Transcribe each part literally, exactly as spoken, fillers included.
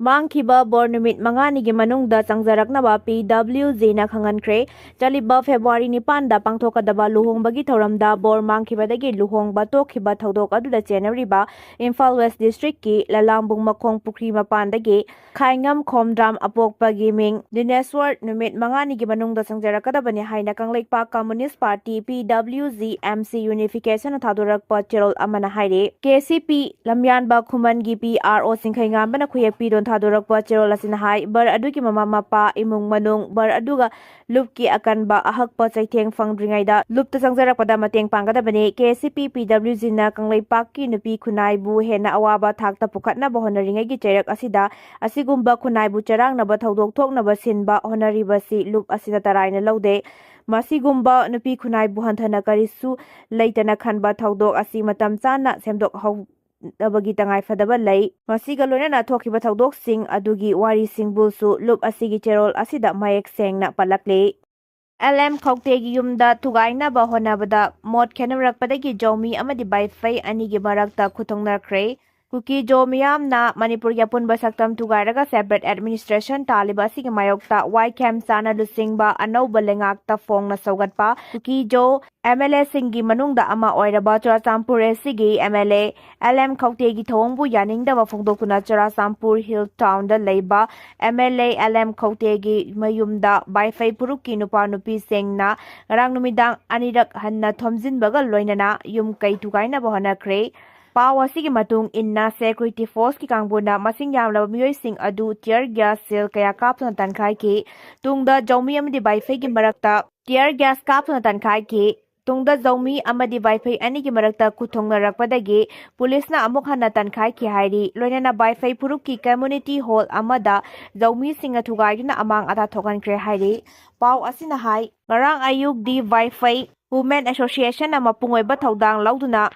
ꯃꯥꯡꯈꯤꯕ ꯕꯣꯔ ꯅꯨꯃꯤꯠ ꯃꯉꯥꯅꯤꯒꯤ ꯃꯅꯨꯡꯗ ꯆꯪꯖꯔꯛꯅꯕ ꯄꯤ ꯗꯕ꯭ꯂꯤꯎ ꯖꯤꯅ ꯈꯪꯍꯟꯈ꯭ꯔꯦ꯫ ꯆꯠꯂꯤꯕ ꯐꯦꯕ꯭ꯔꯨꯋꯥꯔꯤ ꯅꯤꯄꯥꯟꯗ ꯄꯥꯡꯊꯣꯛꯀꯗꯕ ꯂꯨꯍꯣꯡꯕꯒꯤ ꯊꯧꯔꯝꯗ ꯕꯣꯔ ꯃꯥꯡꯈꯤꯕꯗꯒꯤ ꯂꯨꯍꯣꯡꯕ ꯇꯣꯛꯈꯤꯕ ꯊꯧꯗꯣꯛ ꯑꯗꯨꯗ ꯆꯦꯟꯅꯔꯤꯕ ꯏꯝꯐꯥꯜ ꯋꯦꯁ ꯗꯤꯁꯇ꯭ꯔꯤꯛꯀꯤ ꯂꯂꯥꯝꯕꯨꯡ ꯃꯈꯣꯡ ꯄꯨꯈ꯭ꯔꯤ ꯃꯄꯥꯟꯗꯒꯤ ꯈꯥꯏꯉꯝ ꯈꯣꯝꯗ꯭ꯔꯥꯝ ꯑꯄꯣꯛꯄꯒꯤ ꯃꯤꯡ ꯗꯤꯅꯦꯁ꯭ꯋꯔ ꯅꯨꯃꯤꯠ ꯃꯉꯥꯅꯤꯒꯤ ꯃꯅꯨꯡꯗ ꯆꯪꯖꯔꯛꯀꯗꯕꯅꯤ ꯍꯥꯏꯅ ꯀꯪꯂꯩꯄꯥꯛ ꯀꯝꯃꯨꯅꯤꯁ꯭ꯠ ꯄꯥꯔꯇꯤ, ꯄꯤ ꯗꯕ꯭ꯂꯤꯎ ꯖꯤ ꯑꯦꯝ ꯁꯤ ꯌꯨꯅꯤꯐꯤꯀꯦꯁꯟꯅ ꯊꯥꯗꯣꯔꯛꯄ ꯆꯦꯔꯣꯜ ꯑꯃꯅ ꯍꯥꯏꯔꯤ꯫ ꯀꯦ ꯁꯤ ꯄꯤ ꯂꯝꯌꯥꯟꯕ ꯈꯨꯃꯟꯒꯤ ꯄꯤ ꯑꯥꯔ ꯑꯣ ꯁꯤꯡꯈꯩꯉꯥꯟꯕꯅ ꯈꯨꯌꯦꯛ ꯄꯤꯗꯨꯅ ꯊꯥꯗꯣꯔꯛꯄ ꯆꯦꯔꯣꯜ ꯑꯁꯤꯅ ꯍꯥꯏ, ꯕꯔ ꯑꯗꯨꯒꯤ ꯃꯃꯥ ꯃꯄꯥ, ꯏꯃꯨꯡ ꯃꯅꯨꯡ, ꯕꯔ ꯑꯗꯨꯒ ꯂꯨꯞꯀꯤ ꯑꯀꯟꯕ ꯑꯍꯛꯄ ꯆꯩꯊꯦꯡ ꯐꯪꯗ꯭ꯔꯤꯉꯩꯗ ꯂꯨꯞꯇ ꯆꯪꯖꯔꯛꯄꯗ ꯃꯇꯦꯡ ꯄꯥꯡꯒꯗꯕꯅꯤ꯫ ꯀꯦ ꯁꯤ ꯄꯤ ꯄꯤ ꯗꯕ꯭ꯂꯤꯎ ꯖꯤꯅ ꯀꯪꯂꯩꯄꯥꯛꯀꯤ ꯅꯨꯄꯤ ꯈꯨꯟꯅꯥꯏꯕꯨ ꯍꯦꯟꯅ ꯑꯋꯥꯕ ꯊꯥꯛꯇ ꯄꯨꯈꯠꯅꯕ ꯍꯣꯠꯅꯔꯤꯉꯩꯒꯤ ꯆꯩꯔꯛ ꯑꯁꯤꯗ ꯑꯁꯤꯒꯨꯝꯕ ꯈꯨꯟꯅꯥꯏꯕꯨ ꯆꯔꯥꯡꯅꯕ ꯊꯧꯗꯣꯛ ꯊꯣꯛꯅꯕ ꯁꯤꯟꯕ ꯍꯣꯠꯅꯔꯤꯕꯁꯤ ꯂꯨꯞ ꯑꯁꯤꯅ ꯇꯔꯥꯏꯅ ꯂꯧꯗꯦ꯫ ꯃꯁꯤꯒꯨꯝꯕ ꯅꯨꯄꯤ ꯈꯨꯟꯅꯥꯏꯕꯨ ꯍꯟꯊꯅ ꯀꯔꯤꯁꯨ ꯂꯩꯇꯅ ꯈꯟꯕ ꯊꯧꯗꯣꯛ ꯑꯁꯤ ꯃꯇꯝ ꯆꯥꯅ ꯁꯦꯝꯗꯣꯛꯍꯧ-, ꯅꯕꯒꯤ ꯇꯉꯥꯏꯐꯗꯕ ꯂꯩ꯫ ꯃꯁꯤꯒ ꯂꯣꯏꯅꯅ ꯊꯣꯛꯈꯤꯕ ꯊꯧꯗꯣꯛꯁꯤꯡ ꯑꯗꯨꯒꯤ ꯋꯥꯔꯤꯁꯤꯡꯕꯨꯁꯨ ꯂꯨꯞ ꯑꯁꯤꯒꯤ ꯆꯦꯔꯣꯜ ꯑꯁꯤꯗ ꯃꯌꯦꯛ ꯁꯦꯡꯅ ꯄꯜꯂꯛꯂꯤ꯫ ꯑꯦꯜ ꯑꯦꯝ ꯈꯧꯇꯦꯒꯤ ꯌꯨꯝꯗ ꯊꯨꯒꯥꯏꯅꯕ ꯍꯣꯠꯅꯕꯗ ꯃꯣꯠ ꯈꯦꯠꯅꯔꯛꯄꯗꯒꯤ ꯖꯧꯃꯤ ꯑꯃꯗꯤ ꯕꯥꯏꯐꯩ ꯑꯅꯤꯒꯤ ꯃꯔꯛꯇ ꯈꯨꯠꯊꯣꯡꯅꯈ꯭ꯔꯦ꯫ ꯀꯨꯀꯤ ꯖꯣ ꯃꯤꯌꯥꯝꯅ ꯃꯅꯤꯄꯨꯔꯒꯤ ꯑꯄꯨꯟꯕ ꯁꯛꯇꯝ ꯊꯨꯒꯥꯏꯔꯒ separate administration ꯇꯥꯜꯂꯤꯕ ꯑꯁꯤꯒꯤ ꯃꯥꯌꯣꯛꯇ ꯋꯥꯏꯈꯦꯝ ꯆꯥꯅ ꯂꯨꯆꯤꯡꯕ ꯑꯅꯧꯕ ꯂꯩꯉꯥꯛꯇ ꯐꯣꯡꯅ ꯁꯧꯒꯠꯄ ꯀꯨꯀꯤ ꯖꯣ ꯑꯦꯝ ꯑꯦꯜ ꯑꯦꯁꯤꯡꯒꯤ ꯃꯅꯨꯡꯗ ꯑꯃ ꯑꯣꯏꯔꯕ ꯆꯨꯔꯥꯆꯥꯟꯄꯨꯔ ꯑꯦꯁꯤꯒꯤ M L A L M ꯈꯧꯇꯦꯒꯤ ꯊꯧꯑꯣꯡꯕꯨ ꯌꯥꯅꯤꯡꯗꯕ ꯐꯣꯡꯗꯣꯛꯇꯨꯅ ꯆꯨꯔꯥꯆꯥꯟꯄꯨꯔ ꯍꯤꯜ ꯇꯥꯎꯟꯗ ꯂꯩꯕ M L A L M ꯈꯧꯇꯦꯒꯤ ꯃꯌꯨꯝꯗ ꯕꯥꯏꯐꯩ ꯐꯨꯔꯨꯞꯀꯤ ꯅꯨꯄꯥ ꯅꯨꯄꯤꯁꯤꯡꯅ ꯉꯔꯥꯡ ꯅꯨꯃꯤꯗꯥꯡ ꯑꯅꯤꯔꯛ ꯍꯟꯅ ꯊꯣꯝꯖꯤꯟꯕꯒ ꯂꯣꯏꯅꯅ ꯌꯨꯝ ꯀꯩ ꯊꯨꯒꯥꯏꯅꯕ ꯍꯣꯠꯅꯈ꯭ꯔꯦ꯫ ꯄꯥꯎ ꯑꯁꯤꯒꯤ ꯃꯇꯨꯡ ꯏꯟꯅ, security forceꯀꯤ ꯀꯥꯡꯕꯨꯅ ꯃꯁꯤꯡ ꯌꯥꯝꯂꯕ ꯃꯤꯑꯣꯏꯁꯤꯡ ꯑꯗꯨ tear gas shell ꯀꯌꯥ ꯀꯥꯞꯇꯨꯅ ꯇꯥꯟꯈꯥꯏꯈꯤ꯫ ꯇꯨꯡꯗ ꯖꯧꯃꯤ ꯑꯃꯗꯤ ꯕꯥꯏꯐꯩꯒꯤ ꯃꯔꯛꯇ tear gas ꯀꯥꯞꯇꯨꯅ ꯇꯥꯟꯈꯥꯏꯈꯤ꯫ ꯇꯨꯡꯗ ꯖꯧꯃꯤ ꯑꯃꯗꯤ ꯕꯥꯏꯐꯩ ꯑꯅꯤꯒꯤ ꯃꯔꯛꯇ ꯈꯨꯠꯊꯣꯡꯅꯔꯛꯄꯗꯒꯤ ꯄꯨꯂꯤꯁꯅ ꯑꯃꯨꯛ ꯍꯟꯅ ꯇꯥꯟꯈꯥꯏꯈꯤ ꯍꯥꯏꯔꯤ꯫ ꯂꯣꯏꯅꯅ ꯕꯥꯏꯐꯩ ꯐꯨꯔꯨꯞꯀꯤ community hall ꯑꯃꯗ ꯖꯧꯃꯤꯁꯤꯡꯅ ꯊꯨꯒꯥꯏꯗꯨꯅ ꯑꯃꯥꯡ ꯑꯇꯥ ꯊꯣꯛꯍꯟꯈ꯭ꯔꯦ ꯍꯥꯏꯔꯤ꯫ ꯄꯥꯎ ꯑꯁꯤꯅ ꯍꯥꯏ, ꯉꯔꯥꯡ ꯑꯌꯨꯛ ꯗꯤ ꯋꯥꯏꯐꯩ Women Associationꯅ ꯃꯄꯨꯡ ꯑꯣꯏꯕ ꯊꯧꯗꯥꯡ ꯂꯧꯗꯨꯅ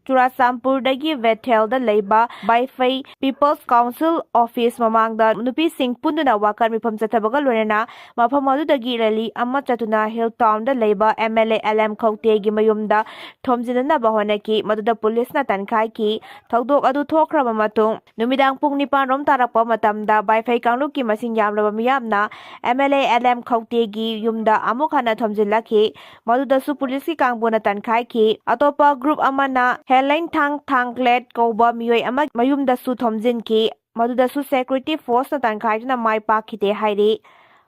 ꯆꯨꯔꯥꯆꯥꯟꯄꯨꯔꯗꯒꯤ ꯕꯦꯊꯦꯜꯗ ꯂꯩꯕ ꯕꯥꯏꯐꯩ People's Council Office ꯃꯃꯥꯡꯗ ꯅꯨꯄꯤꯁꯤꯡ ꯄꯨꯟꯗꯨꯅ ꯋꯥꯀꯠ ꯃꯤꯐꯝ ꯆꯠꯊꯕꯒ ꯂꯣꯏꯅꯅ ꯃꯐꯝ ꯑꯗꯨꯗꯒꯤ ꯔꯦꯂꯤ ꯑꯃ ꯆꯠꯇꯨꯅ ꯍꯤꯜ ꯇꯥꯎꯟꯗ ꯂꯩꯕ M L A L M ꯈꯧꯇꯦꯒꯤ ꯃꯌꯨꯝꯗ ꯊꯣꯝꯖꯤꯟꯅꯅꯕ ꯍꯣꯠꯅꯈꯤ꯫ ꯃꯗꯨꯗ ꯄꯨꯂꯤꯁꯅ ꯇꯟꯈꯥꯏꯈꯤ꯫ ꯊꯧꯗꯣꯛ ꯑꯗꯨ ꯊꯣꯛꯈ꯭ꯔꯕ ꯃꯇꯨꯡ ꯅꯨꯃꯤꯗꯥꯡ ꯄꯨꯡ ꯅꯤꯄꯥꯟ ꯔꯣꯝ ꯇꯥꯔꯛꯄ ꯃꯇꯝꯗ ꯕꯥꯏꯐꯩ ꯀꯥꯡꯂꯨꯞꯀꯤ ꯃꯁꯤꯡ ꯌꯥꯝꯂꯕ ꯃꯤꯌꯥꯝꯅ M L A L M ꯈꯧꯇꯦꯒꯤ ꯌꯨꯝꯗ ꯑꯃꯨꯛ ꯍꯟꯅ ꯊꯣꯝꯖꯤꯜꯂꯛꯈꯤ꯫ ꯃꯗꯨꯗꯁꯨ ꯄꯨꯂꯤꯁꯀꯤ ꯀꯥꯡꯕꯨꯅ ꯇꯟꯈꯥꯏꯈꯤ꯫ ꯑꯇꯣꯞꯄ ꯒ꯭ꯔꯨꯞ ꯑꯃꯅ ꯍꯦꯂꯦꯟꯊꯥꯡ ꯊꯥꯡꯒ꯭ꯂꯦꯠ ꯀꯧꯕ ꯃꯤꯑꯣꯏ ꯑꯃ ꯃꯌꯨꯝꯗꯁꯨ ꯊꯣꯝꯖꯤꯟꯈꯤ꯫ ꯃꯗꯨꯗꯁꯨ ꯁꯦꯀ꯭ꯌꯨꯔꯤꯇꯤ ꯐꯣꯔꯁꯅ ꯇꯟꯈꯥꯏꯗꯨꯅ ꯃꯥꯏ ꯄꯥꯛꯈꯤꯗꯦ ꯍꯥꯏꯔꯤ꯫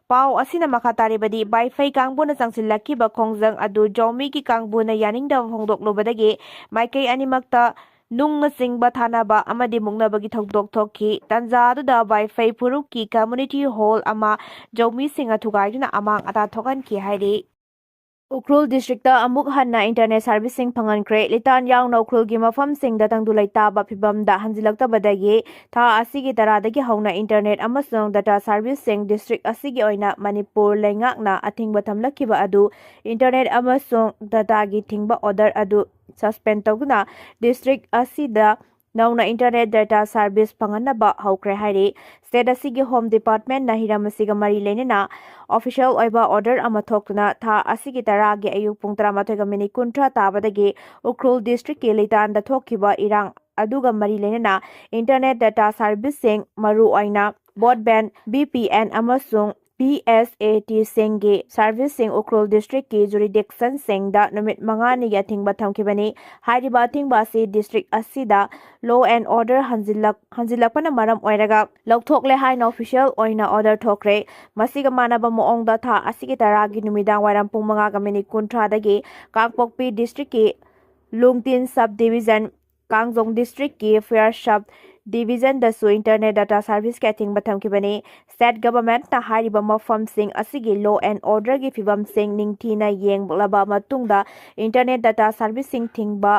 ꯄꯥꯎ ꯑꯁꯤꯅ ꯃꯈꯥ ꯇꯥꯔꯤꯕꯗꯤ, ꯕꯥꯏꯐꯩ ꯀꯥꯡꯕꯨꯅ ꯆꯪꯁꯤꯜꯂꯛꯈꯤꯕ ꯈꯣꯡꯖꯪ ꯑꯗꯨ ꯖꯧꯃꯤꯒꯤ ꯀꯥꯡꯕꯨꯅ ꯌꯥꯅꯤꯡꯗꯕ ꯐꯣꯡꯗꯣꯛꯂꯨꯕꯗꯒꯤ ꯃꯥꯏꯀꯩ ꯑꯅꯤꯃꯛꯇ ꯅꯨꯡꯅꯆꯤꯡꯕ ꯊꯥꯅꯕ ꯑꯃꯗꯤ ꯃꯨꯛꯅꯕꯒꯤ ꯊꯧꯗꯣꯛ ꯊꯣꯛꯈꯤ꯫ ꯇꯥꯟꯖꯥ ꯑꯗꯨꯗ ꯕꯥꯏꯐꯩ ꯐꯨꯔꯨꯞꯀꯤ ꯀꯝꯃ꯭ꯌꯨꯅꯤꯇꯤ ꯍꯣꯜ ꯑꯃ ꯖꯧꯃꯤꯁꯤꯡꯅ ꯊꯨꯒꯥꯏꯗꯨꯅ ꯑꯃꯥꯡ ꯑꯇꯥ ꯊꯣꯛꯍꯟꯈꯤ ꯍꯥꯏꯔꯤ꯫ ꯎꯈ꯭ꯔꯨꯜ ꯗꯤꯁꯇ꯭ꯔꯤꯛꯇ ꯑꯃꯨꯛ ꯍꯟꯅ ꯏꯟꯇꯔꯅꯦꯠ ꯁꯥꯔꯚꯤꯁꯁꯤꯡ ꯐꯪꯍꯟꯈ꯭ꯔꯦ꯫ ꯂꯤꯇꯥꯟ ꯌꯥꯎꯅ ꯎꯈ꯭ꯔꯨꯜꯒꯤ ꯃꯐꯝꯁꯤꯡꯗ ꯇꯪꯗꯨ ꯂꯩꯇꯥꯕ ꯐꯤꯕꯝꯗ ꯍꯟꯖꯤꯜꯂꯛꯇꯕꯗꯒꯤ ꯊꯥ ꯑꯁꯤꯒꯤ ꯇꯔꯥꯗꯒꯤ ꯍꯧꯅ ꯏꯟꯇꯔꯅꯦꯠ ꯑꯃꯁꯨꯡ ꯗꯇꯥ ꯁꯥꯔꯚꯤꯁꯁꯤꯡ ꯗꯤꯁꯇ꯭ꯔꯤꯛ ꯑꯁꯤꯒꯤ ꯑꯣꯏꯅ ꯃꯅꯤꯄꯨꯔ ꯂꯩꯉꯥꯛꯅ ꯑꯊꯤꯡꯕ ꯊꯝꯂꯛꯈꯤꯕ ꯑꯗꯨ ꯏꯟꯇꯔꯅꯦꯠ ꯑꯃꯁꯨꯡ ꯗꯇꯥꯒꯤ ꯊꯤꯡꯕ ꯑꯣꯔꯗꯔ ꯑꯗꯨ ꯁꯁꯄꯦꯟ ꯇꯧꯗꯨꯅ ꯗꯤꯁꯇ꯭ꯔꯤꯛ ꯑꯁꯤꯗ ꯅꯧꯅ ꯏꯟꯇꯔꯅꯦꯠ ꯗꯇꯥ ꯁꯥꯔꯚꯤꯁ ꯐꯪꯍꯟꯅꯕ ꯍꯧꯈ꯭ꯔꯦ ꯍꯥꯏꯔꯤ꯫ ꯁ꯭ꯇꯦꯠ ꯑꯁꯤꯒꯤ ꯍꯣꯝ ꯗꯤꯄꯥꯔꯠꯃꯦꯟꯅ ꯍꯤꯔꯝ ꯑꯁꯤꯒ ꯃꯔꯤ ꯂꯩꯅꯅ ꯑꯣꯐꯤꯁꯤꯌꯦꯜ ꯑꯣꯏꯕ ꯑꯣꯔꯗꯔ ꯑꯃ ꯊꯣꯛꯇꯨꯅ ꯊꯥ ꯑꯁꯤꯒꯤ ꯇꯔꯥꯒꯤ ꯑꯌꯨꯛ ꯄꯨꯡ ꯇꯔꯥꯃꯥꯊꯣꯏꯒ ꯃꯤꯅꯤꯠ ꯀꯨꯟꯊ꯭ꯔꯥ ꯇꯥꯕꯗꯒꯤ ꯎꯈ꯭ꯔꯨꯜ ꯗꯤꯁꯇ꯭ꯔꯤꯛꯀꯤ ꯂꯤꯇꯥꯟꯗ ꯊꯣꯛꯈꯤꯕ ꯏꯔꯥꯡ ꯑꯗꯨꯒ ꯃꯔꯤ ꯂꯩꯅꯅ ꯏꯟꯇꯔꯅꯦꯠ ꯗꯇꯥ ꯁꯥꯔꯚꯤꯁꯁꯤꯡ, ꯃꯔꯨꯑꯣꯏꯅ ꯕ꯭ꯔꯣꯗꯕꯦꯟ, V P N ꯑꯃꯁꯨꯡ P S A T ꯁꯤꯡꯒꯤ ꯁꯥꯔꯚꯤꯁꯁꯤꯡ ꯎꯈ꯭ꯔꯨꯜ ꯗꯤꯁꯇ꯭ꯔꯤꯛꯀꯤ ꯖꯨꯔꯤꯗꯤꯛꯁꯟꯁꯤꯡꯗ ꯅꯨꯃꯤꯠ ꯃꯉꯥꯅꯤꯒꯤ ꯑꯊꯤꯡꯕ ꯊꯝꯈꯤꯕꯅꯤ꯫ ꯍꯥꯏꯔꯤꯕ ꯑꯊꯤꯡꯕ ꯑꯁꯤ ꯗꯤꯁꯇ꯭ꯔꯤꯛ ꯑꯁꯤꯗ law and order ꯍꯟꯖꯤꯜꯂꯛ-, ꯍꯟꯖꯤꯜꯂꯛꯄꯅ ꯃꯔꯝ ꯑꯣꯏꯔꯒ ꯂꯧꯊꯣꯛꯂꯦ ꯍꯥꯏꯅ ꯑꯣꯐꯤꯁꯤꯌꯦꯜ ꯑꯣꯏꯅ ꯑꯣꯔꯗꯔ ꯊꯣꯛꯈ꯭ꯔꯦ꯫ ꯃꯁꯤꯒ ꯃꯥꯟꯅꯕ ꯃꯑꯣꯡꯗ ꯊꯥ ꯑꯁꯤꯒꯤ ꯇꯔꯥꯒꯤ ꯅꯨꯃꯤꯗꯥꯡ ꯋꯥꯏꯔꯝ ꯄꯨꯡ ꯃꯉꯥꯒ ꯃꯤꯅꯤꯠ ꯀꯨꯟꯊ꯭ꯔꯥꯗꯒꯤ ꯀꯥꯡꯄꯣꯛꯄꯤ ꯗꯤꯁꯇ꯭ꯔꯤꯛꯀꯤ ꯂꯨꯡꯇꯤꯟ ꯁꯕ ꯗꯤꯕꯤꯖꯟ, ꯀꯥꯡꯖꯣꯡ ꯗꯤꯁꯇ꯭ꯔꯤꯛꯀꯤ ꯐꯤꯌꯔ ꯁꯕ ꯗꯤꯕꯤꯖꯟꯗꯁꯨ ꯏꯟꯇꯔꯅꯦꯠ ꯗꯇꯥ ꯁꯥꯔꯚꯤꯁꯀꯤ ꯑꯊꯤꯡꯕ ꯊꯝꯈꯤꯕꯅꯤ꯫ ꯁ꯭ꯇꯦꯠ ꯒꯚꯔꯟꯃꯦꯟꯠꯅ ꯍꯥꯏꯔꯤꯕ ꯃꯐꯝꯁꯤꯡ ꯑꯁꯤꯒꯤ law and orderꯒꯤ ꯐꯤꯕꯝꯁꯤꯡ ꯅꯤꯡꯊꯤꯅ ꯌꯦꯡꯂꯕ ꯃꯇꯨꯡꯗ ꯏꯟꯇꯔꯅꯦꯠ ꯗꯇꯥ ꯁꯥꯔꯚꯤꯁꯁꯤꯡ ꯊꯤꯡꯕ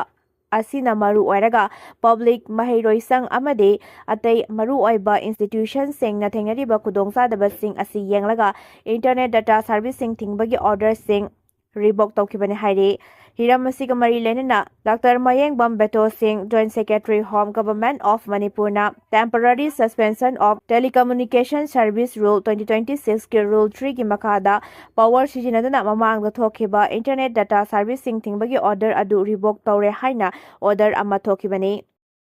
ꯑꯁꯤꯅ ꯃꯔꯨ ꯑꯣꯏꯔꯒ ꯄꯕ꯭ꯂꯤꯛ, ꯃꯍꯩꯔꯣꯏꯁꯪ ꯑꯃꯗꯤ ꯑꯇꯩ ꯃꯔꯨꯑꯣꯏꯕ ꯏꯟꯁꯇꯤꯇ꯭ꯌꯨꯁꯟꯁꯤꯡꯅ ꯊꯦꯡꯅꯔꯤꯕ ꯈꯨꯗꯣꯡꯆꯥꯗꯕꯁꯤꯡ ꯑꯁꯤ ꯌꯦꯡꯂꯒ ꯏꯟꯇꯔꯅꯦꯠ ꯗꯇꯥ ꯁꯥꯔꯚꯤꯁꯁꯤꯡ ꯊꯤꯡꯕꯒꯤ ꯑꯣꯔꯗꯔꯁꯤꯡ revoke ꯇꯧꯈꯤꯕꯅꯤ ꯍꯥꯏꯔꯤ꯫ ꯍꯤꯔꯝ ꯑꯁꯤꯒ ꯃꯔꯤ ꯂꯩꯅꯅ ꯗꯥꯛꯇꯔ ꯃꯌꯦꯡꯕꯝ ꯕꯦꯇꯣ ꯁꯤꯡ, Joint Secretary Home, Government of Manipur ꯅ temporary suspension of Telecommunication Service Rule twenty twenty-six ꯀꯤ Rule three ꯒꯤ ꯃꯈꯥꯗ power ꯁꯤꯖꯤꯟꯅꯗꯨꯅ ꯃꯃꯥꯡꯗ ꯊꯣꯛꯈꯤꯕ internet data service ꯁꯤꯡ ꯊꯤꯡꯕꯒꯤ order ꯑꯗꯨ revoke ꯇꯧꯔꯦ ꯍꯥꯏꯅ order ꯑꯃ ꯊꯣꯛꯈꯤꯕꯅꯤ꯫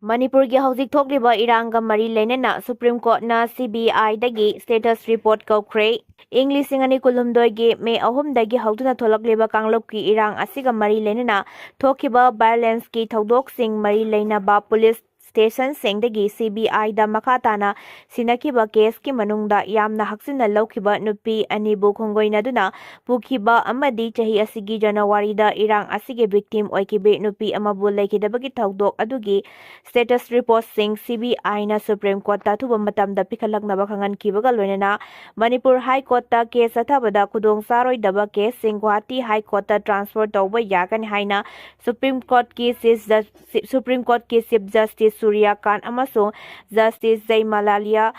ꯃꯅꯤꯄꯨꯔꯒꯤ ꯍꯧꯖꯤꯛ ꯊꯣꯛꯂꯤꯕ ꯏꯔꯥꯡꯒ ꯃꯔꯤ ꯂꯩꯅꯅ Supreme Court ꯅ C B I ꯗꯒꯤ status report ꯀꯧꯈ꯭ꯔꯦ꯫ ꯏꯪ ꯂꯤꯁꯤꯡ ꯑꯅꯤ ꯀꯨꯟꯍꯨꯝꯗꯣꯏꯒꯤ ꯃꯦ ꯑꯍꯨꯝꯗꯒꯤ ꯍꯧꯗꯨꯅ ꯊꯣꯛꯂꯛꯂꯤꯕ ꯀꯥꯡꯂꯨꯞꯀꯤ ꯏꯔꯥꯡ ꯑꯁꯤꯒ ꯃꯔꯤ ꯂꯩꯅꯅ ꯊꯣꯛꯈꯤꯕ violence ꯀꯤ ꯊꯧꯗꯣꯛꯁꯤꯡ ꯃꯔꯤ ꯂꯩꯅꯕ police station ꯁꯤꯡꯗꯒꯤ C B I ꯗ ꯃꯈꯥ ꯇꯥꯅ ꯁꯤꯟꯅꯈꯤꯕ case ꯀꯤ ꯃꯅꯨꯡꯗ ꯌꯥꯝꯅ ꯍꯛꯆꯤꯟꯅ ꯂꯧꯈꯤꯕ ꯅꯨꯄꯤ ꯑꯅꯤꯕꯨ ꯈꯣꯡꯒꯣꯏꯅꯗꯨꯅ ꯄꯨꯈꯤꯕ ꯑꯃꯗꯤ ꯆꯍꯤ ꯑꯁꯤꯒꯤ ꯖꯅꯋꯥꯔꯤꯗ ꯏꯔꯥꯡ ꯑꯁꯤꯒꯤ victim ꯑꯣꯏꯈꯤꯕ ꯅꯨꯄꯤ ꯑꯃꯕꯨ ꯂꯩꯈꯤꯗꯕꯒꯤ ꯊꯧꯗꯣꯛ ꯑꯗꯨꯒꯤ status report ꯁꯤꯡ C B I ꯅ Supreme Court ꯇ ꯑꯊꯨꯕ ꯃꯇꯝꯗ ꯄꯤꯈꯠꯂꯛꯅꯕ ꯈꯪꯍꯟꯈꯤꯕꯒ ꯂꯣꯏꯅꯅ ꯃꯅꯤꯄꯨꯔ High Court ꯇ case ꯆꯠꯊꯕꯗ ꯈꯨꯗꯣꯡ ꯆꯥꯔꯣꯏꯗꯕ case ꯁꯤꯡ ꯒꯨꯋꯥꯍꯥꯇꯤ High Court ꯇ transfer ꯇꯧꯕ ꯌꯥꯒꯅꯤ ꯍꯥꯏꯅ Supreme Court ꯀꯤ Chief Jus-, Supreme Court ꯀꯤ Chief Justice ꯁꯨꯔ꯭ꯌ ꯀꯥꯟ ꯑꯃꯁꯨꯡ Justice ꯖꯌꯃꯂꯥꯂꯤꯌꯥ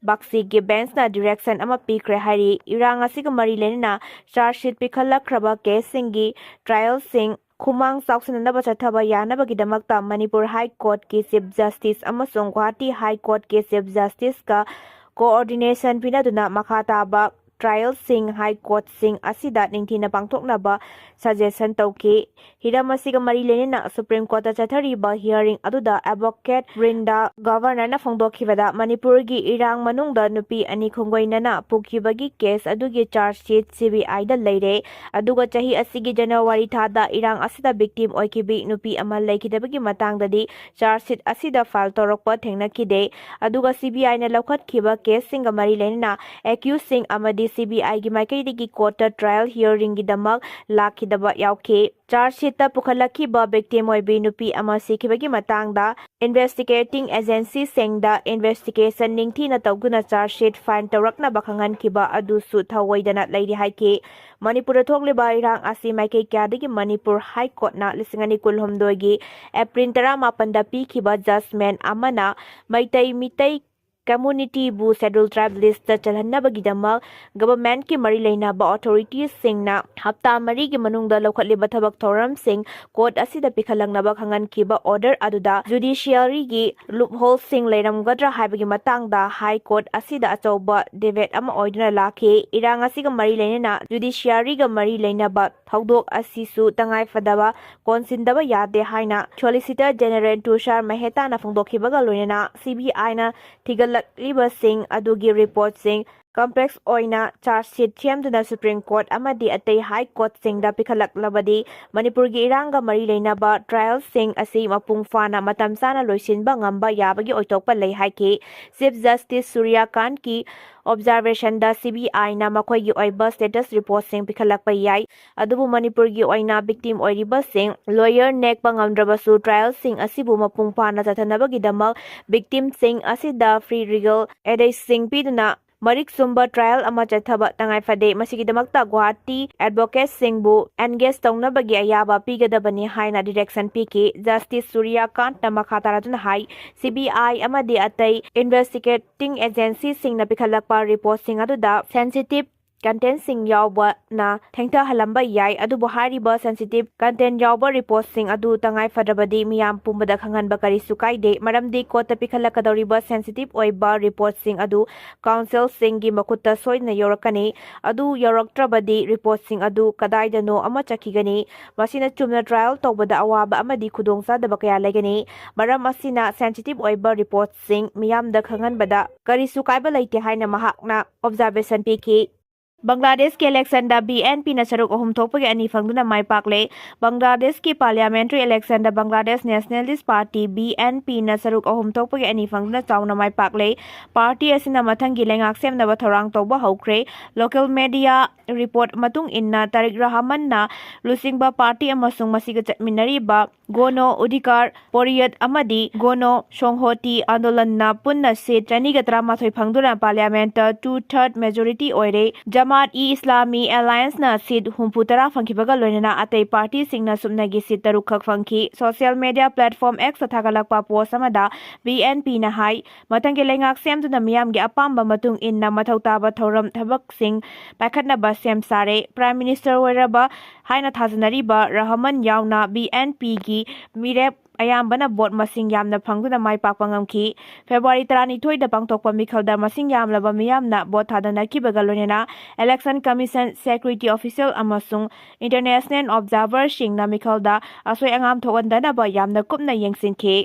ꯕꯥꯒꯆꯤꯒꯤ bench ꯅ direction ꯑꯃ ꯄꯤꯈ꯭ꯔꯦ ꯍꯥꯏꯔꯤ꯫ ꯏꯔꯥꯡ ꯑꯁꯤꯒ ꯃꯔꯤ ꯂꯩꯅꯅ charge sheet ꯄꯤꯈꯠꯂꯛꯈ꯭ꯔꯕ case ꯁꯤꯡꯒꯤ trial ꯁꯤꯡ ꯈꯨꯃꯥꯡ ꯆꯥꯎꯁꯤꯟꯅꯅꯕ ꯆꯠꯊꯕ ꯌꯥꯅꯕꯒꯤꯗꯃꯛꯇ ꯃꯅꯤꯄꯨꯔ High Court ꯀꯤ Chief Justice ꯑꯃꯁꯨꯡ ꯒꯨꯋꯥꯍꯥꯇꯤ High Court ꯀꯤ Chief Justice ꯀ coordination ꯄꯤꯅꯗꯨꯅ ꯃꯈꯥ ꯇꯥꯕ trial ꯁꯤꯡ High Court ꯁꯤꯡ ꯑꯁꯤꯗ ꯅꯤꯡꯊꯤꯅ ꯄꯥꯡꯊꯣꯛꯅꯕ suggestion ꯇꯧꯈꯤ꯫ ꯍꯤꯔꯝ ꯑꯁꯤꯒ ꯃꯔꯤ ꯂꯩꯅꯅ Supreme Court ꯇ ꯆꯠꯊꯔꯤꯕ hearing ꯑꯗꯨꯗ advocate ꯕ꯭ꯔꯤꯟꯗꯥ ꯒꯕꯔꯅꯔꯅ ꯐꯣꯡꯗꯣꯛꯈꯤꯕꯗ, ꯃꯅꯤꯄꯨꯔꯒꯤ ꯏꯔꯥꯡ ꯃꯅꯨꯡꯗ ꯅꯨꯄꯤ ꯑꯅꯤ ꯈꯣꯡꯒꯣꯏꯅꯅ ꯄꯨꯈꯤꯕꯒꯤ case ꯑꯗꯨꯒꯤ charge sheet C B I ꯗ ꯂꯩꯔꯦ, ꯑꯗꯨꯒ ꯆꯍꯤ ꯑꯁꯤꯒꯤ ꯖꯅꯋꯥꯔꯤ ꯊꯥꯗ ꯏꯔꯥꯡ ꯑꯁꯤꯗ victim ꯑꯣꯏꯈꯤꯕꯤ ꯅꯨꯄꯤ ꯑꯃ ꯂꯩꯈꯤꯗꯕꯒꯤ ꯃꯇꯥꯡꯗꯗꯤ charge sheet ꯑꯁꯤꯗ file ꯇꯧꯔꯛꯄ ꯊꯦꯡꯅꯈꯤꯗꯦ꯫ ꯑꯗꯨꯒ C B I ꯅ ꯂꯧꯈꯠꯈꯤꯕ case ꯁꯤꯡꯒ ꯃꯔꯤ ꯂꯩꯅꯅ accused ꯁꯤꯡ ꯑꯃꯗꯤ C B I ꯒꯤ ꯃꯥꯏꯀꯩꯗꯒꯤ court ꯇ trial hearing ꯒꯤꯗꯃꯛ ꯂꯥꯛꯈꯤꯗꯕ ꯌꯥꯎꯈꯤ꯫ Charge sheet ꯇ ꯄꯨꯈꯠꯂꯛꯈꯤꯕ victim ꯑꯣꯏꯕꯤ ꯅꯨꯄꯤ ꯑꯃ ꯁꯤꯈꯤꯕꯒꯤ ꯃꯇꯥꯡꯗ investigating agency ꯁꯤꯡꯗ investigation ꯅꯤꯡꯊꯤꯅ ꯇꯧꯗꯨꯅ charge sheet file ꯇꯧꯔꯛꯅꯕ ꯈꯪꯍꯟꯈꯤꯕ ꯑꯗꯨꯁꯨ ꯊꯧꯑꯣꯏꯗꯅ ꯂꯩꯔꯤ ꯍꯥꯏꯈꯤ꯫ ꯃꯅꯤꯄꯨꯔꯗ ꯊꯣꯛꯂꯤꯕ ꯏꯔꯥꯡ ꯑꯁꯤ ꯃꯥꯏꯀꯩ ꯀꯌꯥꯗꯒꯤ ꯃꯅꯤꯄꯨꯔ High Court ꯅ ꯂꯤꯁꯤꯡ ꯑꯅꯤ ꯀꯨꯟꯍꯨꯝꯗꯣꯏꯒꯤ April ꯇꯔꯥꯃꯥꯄꯟꯗ ꯄꯤꯈꯤꯕ judgment ꯑꯃꯅ ꯃꯩꯇꯩ ꯃꯤꯇꯩ communityꯕꯨ Scheduled Tribe listꯇ ꯆꯜꯍꯟꯅꯕꯒꯤꯗꯃꯛ governmentꯀꯤ ꯃꯔꯤ ꯂꯩꯅꯕ authoritiesꯁꯤꯡꯅ ꯍꯞꯇꯥ ꯃꯔꯤꯒꯤ ꯃꯅꯨꯡꯗ ꯂꯧꯈꯠꯂꯤꯕ ꯊꯕꯛ ꯊꯧꯔꯝꯁꯤꯡ court ꯑꯁꯤꯗ ꯄꯤꯈꯠꯂꯛꯅꯕ ꯈꯪꯍꯟꯈꯤꯕ order ꯑꯗꯨꯗ judiciaryꯒꯤ loopholeꯁꯤꯡ ꯂꯩꯔꯝꯒꯗ꯭ꯔꯥ ꯍꯥꯏꯕꯒꯤ ꯃꯇꯥꯡꯗ High Court ꯑꯁꯤꯗ ꯑꯆꯧꯕ debate ꯑꯃ ꯑꯣꯏꯗꯨꯅ ꯂꯥꯛꯈꯤ꯫ ꯏꯔꯥꯡ ꯑꯁꯤꯒ ꯃꯔꯤ ꯂꯩꯅꯅ judiciaryꯒ ꯃꯔꯤ ꯂꯩꯅꯕ ꯊꯧꯗꯣꯛ ꯑꯁꯤꯁꯨ ꯇꯉꯥꯏ ꯐꯗꯕ ꯀꯣꯟꯁꯤꯟꯗꯕ ꯌꯥꯗꯦ ꯍꯥꯏꯅ Solicitor General ꯇꯨꯁꯥꯔ ꯃꯦꯍꯇꯥꯅ ꯐꯣꯡꯗꯣꯛꯈꯤꯕꯒ ꯂꯣꯏꯅꯅ CBIꯅ ꯊꯤꯒꯠꯂꯛꯂꯤꯕꯁꯤꯡ ꯑꯗꯨꯒꯤ reportꯁꯤꯡ complex ꯑꯣꯏꯅ charge sheet ꯁꯦꯝꯗꯨꯅ Supreme Court ꯑꯃꯗꯤ ꯑꯇꯩ High Courtꯁꯤꯡꯗ ꯄꯤꯈꯠꯂꯛꯂꯕꯗꯤ ꯃꯅꯤꯄꯨꯔꯒꯤ ꯏꯔꯥꯡꯒ ꯃꯔꯤ ꯂꯩꯅꯕ trialꯁꯤꯡ ꯑꯁꯤ ꯃꯄꯨꯡ ꯐꯥꯅ ꯃꯇꯝ ꯆꯥꯅ ꯂꯣꯏꯁꯤꯟꯕ ꯉꯝꯕ ꯌꯥꯕꯒꯤ ꯑꯣꯏꯊꯣꯛꯄ ꯂꯩ ꯍꯥꯏꯈꯤ꯫ Chief Justice ꯁꯨꯔ꯭ꯌꯀꯥꯟꯠꯀꯤ observationꯗ CBIꯅ ꯃꯈꯣꯏꯒꯤ ꯑꯣꯏꯕ status reportꯁꯤꯡ ꯄꯤꯈꯠꯂꯛꯄ ꯌꯥꯏ, ꯑꯗꯨꯕꯨ ꯃꯅꯤꯄꯨꯔꯒꯤ ꯑꯣꯏꯅ victim ꯑꯣꯏꯔꯤꯕꯁꯤꯡ lawyer ꯅꯦꯛꯄ ꯉꯝꯗ꯭ꯔꯕꯁꯨ trialꯁꯤꯡ ꯑꯁꯤꯕꯨ ꯃꯄꯨꯡ ꯐꯥꯅ ꯆꯠꯊꯅꯕꯒꯤꯗꯃꯛ victimꯁꯤꯡ ꯑꯁꯤꯗ free legal aidꯁꯤꯡ ꯄꯤꯗꯨꯅ ꯃꯔꯤꯛ ꯆꯨꯝꯕ trial ꯑꯃ ꯆꯠꯊꯕ ꯇꯉꯥꯏ ꯐꯗꯦ꯫ ꯃꯁꯤꯒꯤꯗꯃꯛꯇ ꯒꯨꯋꯥꯍꯥꯇꯤ advocateꯁꯤꯡꯕꯨ engage ꯇꯧꯅꯕꯒꯤ ꯑꯌꯥꯕ ꯄꯤꯒꯗꯕꯅꯤ ꯍꯥꯏꯅ direction ꯄꯤꯈꯤ꯫ Justice ꯁꯨꯔ꯭ꯌꯀꯥꯟꯠꯅ ꯃꯈꯥ ꯇꯥꯔꯗꯨꯅ ꯍꯥꯏ, CBI ꯑꯃꯗꯤ ꯑꯇꯩ investigating agencyꯁꯤꯡꯅ ꯄꯤꯈꯠꯂꯛꯄ reportꯁꯤꯡ ꯑꯗꯨꯗ sensitive contentꯁꯤꯡ ꯌꯥꯎꯕꯅ ꯊꯦꯡꯊꯍꯜꯂꯝꯕ ꯌꯥꯏ, ꯑꯗꯨꯕꯨ ꯍꯥꯏꯔꯤꯕ sensitive content ꯌꯥꯎꯕ reportꯁꯤꯡ ꯑꯗꯨ ꯇꯉꯥꯏ ꯐꯗ꯭ꯔꯕꯗꯤ ꯃꯤꯌꯥꯝ ꯄꯨꯝꯕꯗ ꯈꯪꯍꯟꯕ ꯀꯔꯤꯁꯨ ꯀꯥꯏꯗꯦ, ꯃꯔꯝꯗꯤ courtꯇ ꯄꯤꯈꯠꯂꯛꯀꯗꯧꯔꯤꯕ sensitive ꯑꯣꯏꯕ reportꯁꯤꯡ ꯑꯗꯨ counselꯁꯤꯡꯒꯤ ꯃꯈꯨꯠꯇ ꯁꯣꯏꯗꯅ ꯌꯧꯔꯛꯀꯅꯤ꯫ ꯑꯗꯨ ꯌꯧꯔꯛꯇ꯭ꯔꯕꯗꯤ reportꯁꯤꯡ ꯑꯗꯨ ꯀꯗꯥꯏꯗꯅꯣ ꯑꯃ ꯆꯠꯈꯤꯒꯅꯤ꯫ ꯃꯁꯤꯅ ꯆꯨꯝꯅ trial ꯇꯧꯕꯗ ꯑꯋꯥꯕ ꯑꯃꯗꯤ ꯈꯨꯗꯣꯡꯆꯥꯗꯕ ꯀꯌꯥ ꯂꯩꯒꯅꯤ꯫ ꯃꯔꯝ ꯑꯁꯤꯅ sensitive ꯑꯣꯏꯕ reportꯁꯤꯡ ꯃꯤꯌꯥꯝꯗ ꯈꯪꯍꯟꯕꯗ ꯀꯔꯤꯁꯨ ꯀꯥꯏꯕ ꯂꯩꯇꯦ ꯍꯥꯏꯅ ꯃꯍꯥꯛꯅ observation ꯄꯤꯈꯤ꯫ ꯕꯪꯒ꯭ꯂꯥꯗꯦꯁꯀꯤ electionꯗ BNPꯅ ꯁꯔꯨꯛ ꯑꯍꯨꯝ ꯊꯣꯛꯄꯒꯤ ꯑꯅꯤ ꯐꯪꯗꯨꯅ ꯃꯥꯏ ꯄꯥꯛꯂꯦ꯫ ꯕꯪꯒ꯭ꯂꯥꯗꯦꯁꯀꯤ parliamentary electionꯗ Bangladesh Nationalist Party, BNPꯅ ꯁꯔꯨꯛ ꯑꯍꯨꯝ ꯊꯣꯛꯄꯒꯤ ꯑꯅꯤ ꯐꯪꯗꯨꯅ ꯆꯥꯎꯅ ꯃꯥꯏ ꯄꯥꯛꯂꯦ꯫ Party ꯑꯁꯤꯅ ꯃꯊꯪꯒꯤ ꯂꯩꯉꯥꯛ ꯁꯦꯝꯅꯕ ꯊꯧꯔꯥꯡ ꯇꯧꯕ ꯍꯧꯈ꯭ꯔꯦ꯫ Local media report ꯃꯇꯨꯡ ꯏꯟꯅ, ꯇꯥꯔꯤꯛ ꯔꯍꯃꯟꯅ ꯂꯨꯆꯤꯡꯕ party ꯑꯃꯁꯨꯡ ꯃꯁꯤꯒ ꯆꯠꯃꯤꯟꯅꯔꯤꯕ ꯒꯣꯅꯣ ꯑꯙꯤꯀꯥꯔ ꯄꯣꯔꯤꯌꯠ ꯑꯃꯗꯤ ꯒꯣꯅꯣ ꯁꯣꯡꯍꯣꯇꯤ ꯑꯟꯗꯣꯂꯟꯅ ꯄꯨꯟꯅ seat ꯆꯅꯤꯒ ꯇꯔꯥꯃꯥꯊꯣꯏ ꯐꯪꯗꯨꯅ parliamentꯇ two third majority ꯑꯣꯏꯔꯦ꯫ ꯖꯃꯥꯠ-ꯏ-ꯏꯁꯂꯥꯃꯤ ꯑꯦꯂꯥꯌꯟꯁꯅ ꯁꯤꯠ ꯍꯨꯝꯐꯨ ꯇꯔꯥ ꯐꯪꯈꯤꯕꯒ ꯂꯣꯏꯅꯅ ꯑꯇꯩ ꯄꯥꯔꯇꯤꯁꯤꯡꯅ ꯁꯨꯞꯅꯒꯤ ꯁꯤꯠ ꯇꯔꯨꯛ ꯈꯛ ꯐꯪꯈꯤ꯫ ꯁꯣꯁꯤꯌꯦꯜ ꯃꯤꯗꯤꯌꯥ ꯄ꯭ꯂꯦꯠꯐꯣꯔꯝ X ꯊꯥꯒꯠꯂꯛꯄ ꯄꯣꯁ ꯑꯃꯗ ꯕꯤ ꯑꯦꯟ ꯄꯤꯅ ꯍꯥꯏ, ꯃꯊꯪꯒꯤ ꯂꯩꯉꯥꯛ ꯁꯦꯝꯗꯨꯅ ꯃꯤꯌꯥꯝꯒꯤ ꯑꯄꯥꯝꯕ ꯃꯇꯨꯡ ꯏꯟꯅ ꯃꯊꯧ ꯇꯥꯕ ꯊꯧꯔꯝ ꯊꯕꯛꯁꯤꯡ ꯄꯥꯏꯈꯠꯅꯕ ꯁꯦꯝ ꯁꯥꯔꯦ꯫ ꯄ꯭ꯔꯥꯏꯝ ꯃꯤꯅꯤꯁꯇꯔ ꯑꯣꯏꯔꯕ ꯍꯥꯏꯅ ꯊꯥꯖꯅꯔꯤꯕ ꯔꯍꯃꯟ ꯌꯥꯎꯅ ꯕꯤ ꯑꯦꯟ ꯄꯤꯒꯤ ꯃꯤꯔꯦꯞ ꯑꯌꯥꯝꯕꯅ ꯚꯣꯠ ꯃꯁꯤꯡ ꯌꯥꯝꯅ ꯐꯪꯗꯨꯅ ꯃꯥꯏ ꯄꯥꯛꯄ ꯉꯝꯈꯤ꯫ ꯐꯦꯕ꯭ꯔꯨꯋꯥꯔꯤ ꯇꯔꯥꯅꯤꯊꯣꯏꯗ ꯄꯥꯡꯊꯣꯛꯄ ꯃꯤꯈꯜꯗ ꯃꯁꯤꯡ ꯌꯥꯝꯂꯕ ꯃꯤꯌꯥꯝꯅ ꯚꯣꯠ ꯊꯥꯗꯅꯈꯤꯕꯒ ꯂꯣꯏꯅꯅ ꯏꯂꯦꯛꯁꯟ ꯀꯃꯤꯁꯟ, ꯁꯦꯀ꯭ꯌꯨꯔꯤꯇꯤ ꯑꯣꯐꯤꯁꯤꯌꯦꯜ ꯑꯃꯁꯨꯡ ꯏꯟꯇꯔꯅꯦꯁꯅꯦꯜ ꯑꯣꯕꯖꯥꯔꯚꯔꯁꯤꯡꯅ ꯃꯤꯈꯜꯗ ꯑꯁꯣꯏ ꯑꯉꯥꯝ ꯊꯣꯛꯍꯟꯗꯅꯕ ꯌꯥꯝꯅ ꯀꯨꯞꯅ ꯌꯦꯡꯁꯤꯟꯈꯤ꯫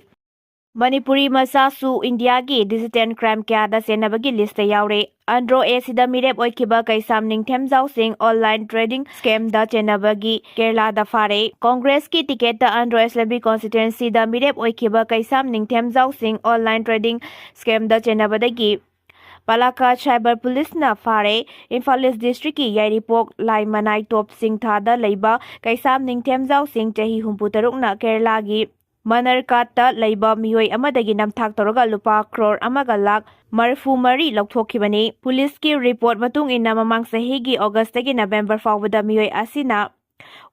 ꯃꯅꯤꯄꯨꯔꯤ ꯃꯆꯥꯁꯨ ꯏꯟꯗꯤꯌꯥꯒꯤ ꯗꯤꯖꯤꯇꯦꯜ ꯀ꯭ꯔꯥꯏꯝ ꯀꯌꯥꯗ ꯆꯦꯟꯅꯕꯒꯤ ꯂꯤꯁꯇ ꯌꯥꯎꯔꯦ꯫ ꯑꯟꯗ꯭ꯔꯣ ꯑꯦꯁꯤꯗ ꯃꯤꯔꯦꯞ ꯑꯣꯏꯈꯤꯕ ꯀꯩꯁꯥꯝ ꯅꯤꯡꯊꯦꯝꯖꯥꯎꯁꯤꯡ ꯑꯣꯟꯂꯥꯏꯟ ꯇ꯭ꯔꯦꯗꯤꯡ ꯁ꯭ꯀꯦꯝꯗ ꯆꯦꯟꯅꯕꯒꯤ ꯀꯦꯔꯂꯥꯗ ꯐꯥꯔꯦ꯫ ꯀꯣꯡꯒ꯭ꯔꯦꯁꯀꯤ ꯇꯤꯀꯦꯠꯇ ꯑꯟꯗ꯭ꯔꯣ ꯑꯦꯁꯦꯝꯕ꯭ꯂꯤ ꯀꯣꯟꯁꯇꯤꯇ꯭ꯋꯦꯟꯁꯤꯗ ꯃꯤꯔꯦꯞ ꯑꯣꯏꯈꯤꯕ ꯀꯩꯁꯥꯝ ꯅꯤꯡꯊꯦꯝꯖꯥꯎꯁꯤꯡ ꯑꯣꯟꯂꯥꯏꯟ ꯇ꯭ꯔꯦꯗꯤꯡ ꯁ꯭ꯀꯦꯝꯗ ꯆꯦꯟꯅꯕꯗꯒꯤ ꯄꯥꯂꯥꯀꯥꯠ ꯁꯥꯏꯕꯔ ꯄꯨꯂꯤꯁꯅ ꯐꯥꯔꯦ꯫ ꯏꯝꯐꯥꯜ ꯏꯁ ꯗꯤꯁꯇ꯭ꯔꯤꯛꯀꯤ ꯌꯥꯏꯔꯤꯄꯣꯛ ꯂꯥꯏꯃꯅꯥꯏ ꯇꯣꯞ ꯆꯤꯡꯊꯥꯗ ꯂꯩꯕ ꯀꯩꯁꯥꯝ ꯅꯤꯡꯊꯦꯝꯖꯥꯎꯁꯤꯡ ꯆꯍꯤ ꯍꯨꯝꯐꯨ ꯇꯔꯨꯛꯅ ꯀꯦꯔꯂꯥꯒꯤ ꯃꯅꯔꯀꯥꯠꯇ ꯂꯩꯕ ꯃꯤꯑꯣꯏ ꯑꯃꯗꯒꯤ ꯅꯝꯊꯥꯛ ꯇꯧꯔꯒ ꯂꯨꯄꯥ ꯀ꯭ꯔꯣꯔ ꯑꯃꯒ ꯂꯥꯈ ꯃꯔꯤꯐꯨ ꯃꯔꯤ ꯂꯧꯊꯣꯛꯈꯤꯕꯅꯤ꯫ ꯄꯨꯂꯤꯁꯀꯤ ꯔꯤꯄꯣꯔꯠ ꯃꯇꯨꯡ ꯏꯟꯅ, ꯃꯃꯥꯡ ꯆꯍꯤꯒꯤ ꯑꯣꯒꯁꯇꯒꯤ ꯅꯕꯦꯝꯕꯔ ꯐꯥꯎꯕꯗ ꯃꯤꯑꯣꯏ ꯑꯁꯤꯅ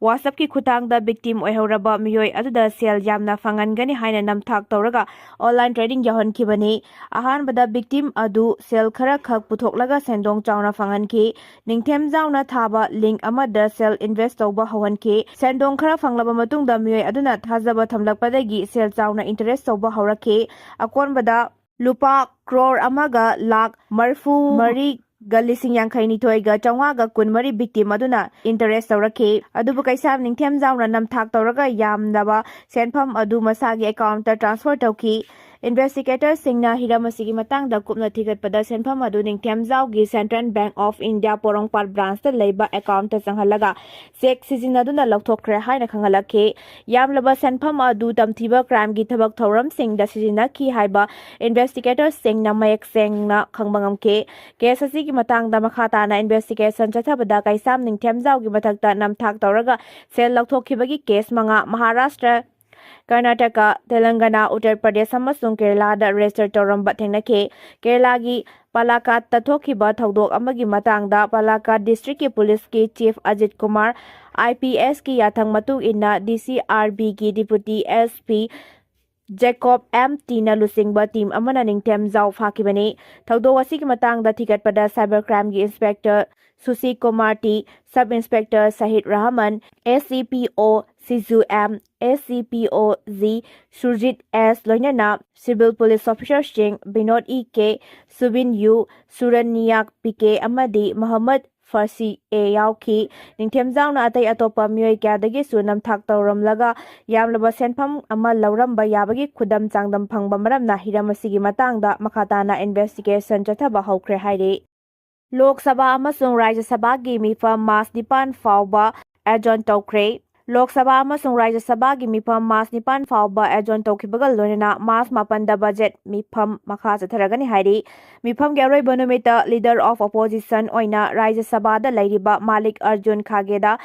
WhatsApp-ꯀꯤ ꯈꯨꯠꯊꯥꯡꯗ victim ꯑꯣꯏꯍꯧꯔꯕ ꯃꯤꯑꯣꯏ ꯑꯗꯨꯗ ꯁꯦꯜ ꯌꯥꯝꯅ ꯐꯪꯍꯟꯒꯅꯤ ꯍꯥꯏꯅ ꯅꯝꯊꯥꯛ ꯇꯧꯔꯒ online trading ꯌꯥꯎꯍꯟꯈꯤꯕꯅꯤ꯫ ꯑꯍꯥꯟꯕꯗ victim ꯑꯗꯨ ꯁꯦꯜ ꯈꯔ ꯈꯛ ꯄꯨꯊꯣꯛꯂꯒ ꯁꯦꯟꯗꯣꯡ ꯆꯥꯎꯅ ꯐꯪꯍꯟꯈꯤ꯫ ꯅꯤꯡꯊꯦꯝꯖꯥꯎꯅ ꯊꯥꯕ link ꯑꯃꯗ ꯁꯦꯜ invest ꯇꯧꯕ ꯍꯧꯍꯟꯈꯤ꯫ ꯁꯦꯟꯗꯣꯡ ꯈꯔ ꯐꯪꯂꯕ ꯃꯇꯨꯡꯗ, ꯃꯤꯑꯣꯏ ꯑꯗꯨꯅ ꯊꯥꯖꯕ ꯊꯝꯂꯛꯄꯗꯒꯤ ꯁꯦꯜ ꯆꯥꯎꯅ interest ꯇꯧꯕ ꯍꯧꯔꯛꯈꯤ꯫ ꯑꯀꯣꯟꯕꯗ ꯂꯨꯄꯥ ꯀ꯭ꯔꯣꯔ ꯑꯃꯒ ꯂꯥꯈ ꯃꯔꯤꯐꯨ ꯃꯔꯤꯒ ꯂꯤꯁꯤꯡ ꯌꯥꯡꯈꯩ ꯅꯤꯊꯣꯏꯒ ꯆꯥꯝꯃꯉꯥꯒ ꯀꯨꯟꯃꯔꯤ victim ꯑꯗꯨꯅ interest ꯇꯧꯔꯛꯈꯤ꯫ ꯑꯗꯨꯕꯨ ꯀꯩꯁꯥꯝ ꯅꯤꯡꯊꯦꯝꯖꯥꯎꯅ ꯅꯝꯊꯥꯛ ꯇꯧꯔꯒ ꯌꯥꯝꯂꯕ ꯁꯦꯟꯐꯝ ꯑꯗꯨ ꯃꯁꯥꯒꯤ account-ꯇ transfer ꯇꯧꯈꯤ꯫ Investigator-ꯁꯤꯡꯅ ꯍꯤꯔꯝ ꯑꯁꯤꯒꯤ ꯃꯇꯥꯡꯗ ꯀꯨꯞꯅ ꯊꯤꯒꯠꯄꯗ, ꯁꯦꯟꯐꯝ ꯑꯗꯨ ꯅꯤꯡꯊꯦꯝꯖꯥꯎꯒꯤ Central Bank of India ꯄꯣꯔꯣꯝꯄꯥꯠ branch-ꯇ ꯂꯩꯕ account-ꯇ ꯆꯪꯍꯜꯂꯒ cheque ꯁꯤꯖꯤꯟꯅꯗꯨꯅ ꯂꯧꯊꯣꯛꯈ꯭ꯔꯦ ꯍꯥꯏꯅ ꯈꯪꯍꯜꯂꯛꯈꯤ꯫ ꯌꯥꯝꯂꯕ ꯁꯦꯟꯐꯝ ꯑꯗꯨ ꯇꯝꯊꯤꯕ crime-ꯒꯤ ꯊꯕꯛ ꯊꯧꯔꯝꯁꯤꯡꯗ ꯁꯤꯖꯤꯟꯅꯈꯤ ꯍꯥꯏꯕ investigator-ꯁꯤꯡꯅ ꯃꯌꯦꯛ ꯁꯦꯡꯅ ꯈꯪꯕ ꯉꯝꯈꯤ꯫ Case ꯑꯁꯤꯒꯤ ꯃꯇꯥꯡꯗ ꯃꯈꯥ ꯇꯥꯅ investigation ꯆꯠꯊꯕꯗ, ꯀꯩꯁꯥꯝ ꯅꯤꯡꯊꯦꯝꯖꯥꯎꯒꯤ ꯃꯊꯛꯇ ꯅꯝꯊꯥꯛ ꯇꯧꯔꯒ ꯁꯦꯜ ꯂꯧꯊꯣꯛꯈꯤꯕꯒꯤ case ꯃꯉꯥ ꯃꯍꯥꯔꯥꯁꯇ꯭ꯔ ꯀꯔꯅꯥꯇꯀꯥ, ꯇꯦꯂꯪꯒꯅꯥ, ꯎꯠꯇꯔ ꯄ꯭ꯔꯗꯦꯁ ꯑꯃꯁꯨꯡ ꯀꯦꯔꯂꯥꯗ ꯔꯦꯖꯤꯁꯇꯔ ꯇꯧꯔꯝꯕ ꯊꯦꯡꯅꯈꯤ꯫ ꯀꯦꯔꯂꯥꯒꯤ ꯄꯥꯂꯥꯀꯥꯠꯇ ꯊꯣꯛꯈꯤꯕ ꯊꯧꯗꯣꯛ ꯑꯃꯒꯤ ꯃꯇꯥꯡꯗ ꯄꯥꯂꯥꯀꯥꯠ ꯗꯤꯁꯇ꯭ꯔꯤꯛꯀꯤ ꯄꯨꯂꯤꯁꯀꯤ chief Ajit Kumar, I P ꯑꯦꯁꯀꯤ ꯌꯥꯊꯪ ꯃꯇꯨꯡ ꯏꯟꯅ ꯗꯤ ꯁꯤ ꯑꯥꯔ ꯕꯤꯒꯤ deputy S P Jacob M ꯇꯤꯅ ꯂꯨꯆꯤꯡꯕ ꯇꯤꯝ ꯑꯃꯅ ꯅꯤꯡꯊꯦꯝꯖꯥꯎ ꯐꯥꯈꯤꯕꯅꯤ꯫ ꯊꯧꯗꯣꯛ ꯑꯁꯤꯒꯤ ꯃꯇꯥꯡꯗ ꯊꯤꯒꯠꯄꯗ ꯁꯥꯏꯕꯔ ꯀ꯭ꯔꯥꯏꯝꯒꯤ inspector Sushi Kumar T, sub inspector Shahid Rahman, S C P ꯑꯣ ꯁꯤꯖꯨ ꯑꯦꯝ, ꯑꯦꯁ ꯁꯤ ꯄꯤ ꯑꯣ ꯖꯤ ꯁꯨꯔꯖꯤꯠ ꯑꯦꯁ, ꯂꯣꯏꯅꯅ ꯁꯤꯚꯤꯜ ꯄꯨꯂꯤꯁ ꯑꯣꯐꯤꯁꯥꯔꯁꯤꯡ ꯕꯤꯅꯣꯗ ꯏ ꯀꯦ, ꯁꯨꯕꯤꯟ ꯌꯨ, ꯁꯨꯔꯟ ꯅꯤꯌꯥꯛ ꯄꯤ ꯀꯦ ꯑꯃꯗꯤ ꯃꯍꯃꯗ ꯐꯔꯁꯤ ꯑꯦ ꯌꯥꯎꯈꯤ꯫ ꯅꯤꯡꯊꯦꯝꯖꯥꯎꯅ ꯑꯇꯩ ꯑꯇꯣꯞꯄ ꯃꯤꯑꯣꯏ ꯀꯌꯥꯗꯒꯤꯁꯨ ꯅꯝꯊꯥꯛ ꯇꯧꯔꯝꯂꯒ ꯌꯥꯝꯂꯕ ꯁꯦꯟꯐꯝ ꯑꯃ ꯂꯧꯔꯝꯕ ꯌꯥꯕꯒꯤ ꯈꯨꯗꯝ ꯆꯥꯡꯗꯝ ꯐꯪꯕ ꯃꯔꯝꯅ ꯍꯤꯔꯝ ꯑꯁꯤꯒꯤ ꯃꯇꯥꯡꯗ ꯃꯈꯥ ꯇꯥꯅ ꯏꯟꯚꯦꯁꯇꯤꯒꯦꯁꯟ ꯆꯠꯊꯕ ꯍꯧꯈ꯭ꯔꯦ ꯍꯥꯏꯔꯤ꯫ ꯂꯣꯛ ꯁꯚꯥ ꯑꯃꯁꯨꯡ ꯔꯥꯖ꯭ꯌ ꯁꯚꯥꯒꯤ ꯃꯤꯐꯝ ꯃꯥꯔꯆ ꯅꯤꯄꯥꯟ ꯐꯥꯎꯕ ꯑꯦꯖꯣꯔꯟ ꯇꯧꯈ꯭ꯔꯦ꯫ ꯂꯣꯛ ꯁꯚꯥ ꯑꯃꯁꯨꯡ ꯔꯥꯖ꯭ꯌ ꯁꯚꯥꯒꯤ ꯃꯤꯐꯝ ꯃꯥꯔꯆ ꯅꯤꯄꯥꯟ ꯐꯥꯎꯕ ꯑꯦꯖꯣꯔꯟ ꯇꯧꯈꯤꯕꯒ ꯂꯣꯏꯅꯅ ꯃꯥꯔꯆ ꯃꯥꯄꯟꯗ ꯕꯖꯦꯠ ꯃꯤꯐꯝ ꯃꯈꯥ ꯆꯠꯊꯔꯒꯅꯤ ꯍꯥꯏꯔꯤ꯫ ꯃꯤꯐꯝꯒꯤ ꯑꯔꯣꯏꯕ ꯅꯨꯃꯤꯠꯇ Leader of Opposition ꯑꯣꯏꯅ ꯔꯥꯖ꯭ꯌ ꯁꯚꯥꯗ ꯂꯩꯔꯤꯕ ꯃꯥꯂꯤꯛ ꯑꯔꯖꯨꯟ ꯈꯥꯒꯦꯗ